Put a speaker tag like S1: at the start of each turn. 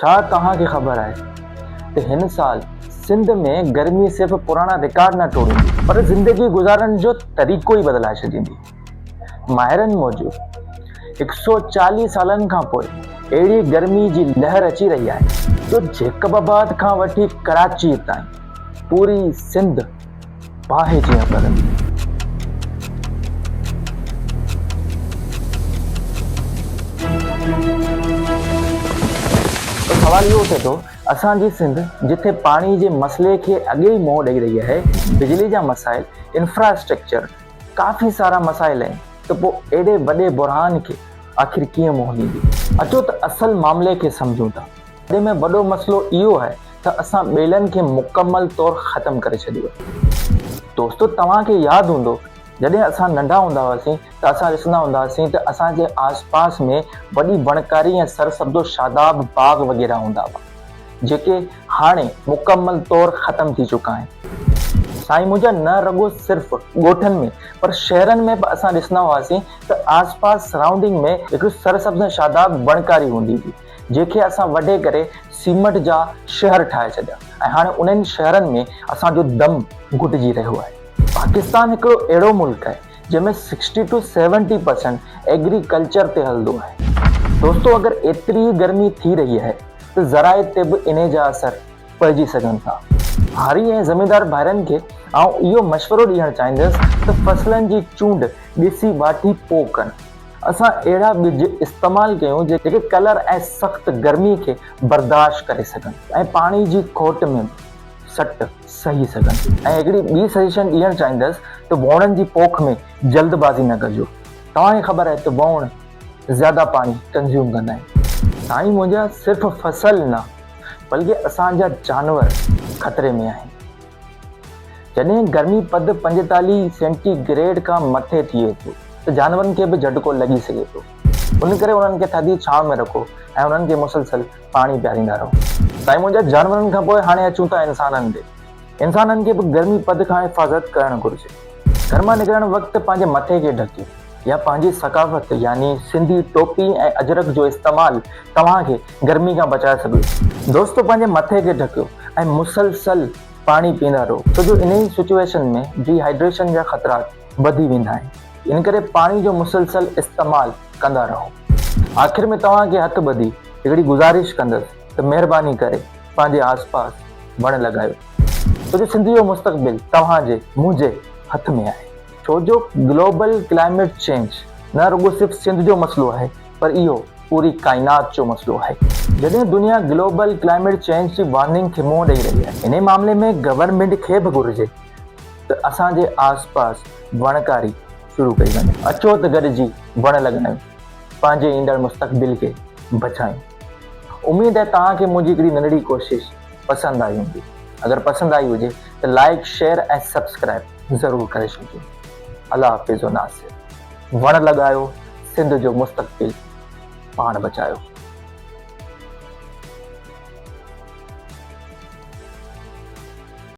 S1: ڇا توهان کي خبر آهي ته هن سال سنڌ ۾ گرمي صرف پراڻا رڪارڊ نه ٽوڙيندي پر زندگي گذارڻ جو طريقو ئي بدلائي ڇڏيندي. ماهرن موجب هڪ سئو چاليهه سالن کان پوء اهڙي گرمي جي لهر اچي رهي آهي جو جيڪب آباد کان وٺي ڪراچي تائين پوري سنڌ باهه جيان ٻرندي. ته سوال اهو اٿي ٿو اسان جي سنڌ جتي پاڻي جي مسئلي کي اڳي ئي منهن ڏئي رهي آهي، بجلي جا مسائل، انفراسٽرڪچر، ڪافي سارا مسائل آهن ته پوء اهڙي وڏي بحران کي آخر ڪيئن منهن ڏيندي؟ اچو ته اصل معاملي کي سمجهون ٿا. وڏي ۾ وڏو مسئلو اهو آهي ته اسان ٻيلن کي مڪمل طور ختم ڪري ڇڏيو آهي. دوستو توهان کي ياد هوندو جڏهن اسان ننڍا هوندا هئاسين ته اسان ڏسندا هوندا هئاسين ته اسان جي آس پاس ۾ وڏي وڻڪاري ۽ سرسبز و شاداب باغ وغيره هوندا هئا جيڪي هاڻي مڪمل طور ختم ٿي چڪا آهن. سائين منهنجا نه رڳو صرف ڳوٺن ۾ پر شهرن ۾ به اسان ڏسندا هئاسين ته آس پاس سرائونڊنگ ۾ هڪ سرسبز ۽ شاداب وڻڪاري هوندي هئي. جنهن کي اسان وڍي ڪري سيمنٽ جا شهر ٺاهي ڇڏيا ۽ هاڻي انهن شهرن ۾ اسان جو دم گهٽجي رهيو آهي. پاڪستان هڪڙو اهڙو ملڪ آهي جنهن ۾ sixty to seventy percent agriculture تي هلندو آهي. دوستو اگر ايتري ئي گرمي ٿي رهي آهي ته زراعت تي به انهي جا اثر پئجي سگهن ٿا. هاري ۽ زميندار ڀائرن کي آئون اهو مشورو ڏيڻ چاهيندس ته فصلن جي چونڊ ڏسي ٻاٽي پوء ڪن. اسان اهڙا ٻج استعمال ڪيون جيڪي ڪلر ۽ سخت گرمي کي برداشت ڪري سگهن ۽ پاڻي جي کوٽ ۾ به سٽ سهي سگهن ۽ هڪڙي ٻي سجيشن ڏيڻ چاهيندس ته ووڻن جي پوک ۾ جلد بازي نه ڪجو توهان کي خبر آهي ته ووڻ زياده پاڻي ڪنزيوم ڪندا آهن. سائين منهنجا صرف فصل نه بلڪه اسان جا جانور خطري ۾ آهن. جڏهن گرمي پد 45 سينٽي گريڊ کان مٿي ٿئي ٿو ته جانورن کي به جهٽڪو لڳي سگهي ٿو. ان ڪري انهن کي ٿڌي ڇانو ۾ رکو ۽ انهن کي مسلسل پاڻي پياريندا رهو. سائين منهنجا جانورن کان پوء هاڻي اچون ٿا انسانن تي. انسانن کي به گرمي پد کان حفاظت ڪرڻ گهرجي. گهر مان نڪرڻ وقت پنهنجي مٿي کي ڍڪيو يا پنهنجي ثقافت يعني سنڌي ٽوپي ۽ اجرڪ جو استعمال توهان کي گرمي کان بچائي سگهي ٿو. دوستو پنهنجي مٿي کي ڍڪيو ۽ مسلسل پاڻي پيئندا رهو ڇو جو انهي سچوئيشن ۾ ڊي هائيڊريشن جا خطرات وڌي ويندا آهن ان ڪري پاڻي جو مسلسل استعمال ڪندا رهو. آخر ۾ توهان کي هٿ ٻڌي هڪڙي گذارش ڪندس ته مهرباني ڪري پنهنجي آس پاس وڻ لڳايو ڇو جو سنڌ جو مستقبل توهان جي منهنجي هٿ ۾ آهي ڇو جو گلوبل ڪلائميٽ چينج نه رڳو صرف سنڌ جو مسئلو آهي پر اهو پوري ڪائنات جو مسئلو آهي. جڏهن دنيا گلوبل ڪلائميٽ چينج جي وارننگ کي منهن ڏئي رهي آهي انهي معاملي ۾ گورنمينٽ کي به گهرجي ته اسان جي آس پاس وڻڪاري شروع ڪئي وڃي. اچو ته گڏجي وڻ لڳايون پنهنجي ايندڙ مستقبل کي بچايون. اميد آهي توهان کي منهنجي هڪڙي ننڍڙي ڪوشش پسند آئي هوندي. اگر پسند آئي هجي ته لائيڪ شيئر ۽ سبسڪرائيب ضرور ڪري ڇڏجو. الله حافظ و ناصر. وڻ لڳايو سنڌ جو مستقبل پاڻ بچايو.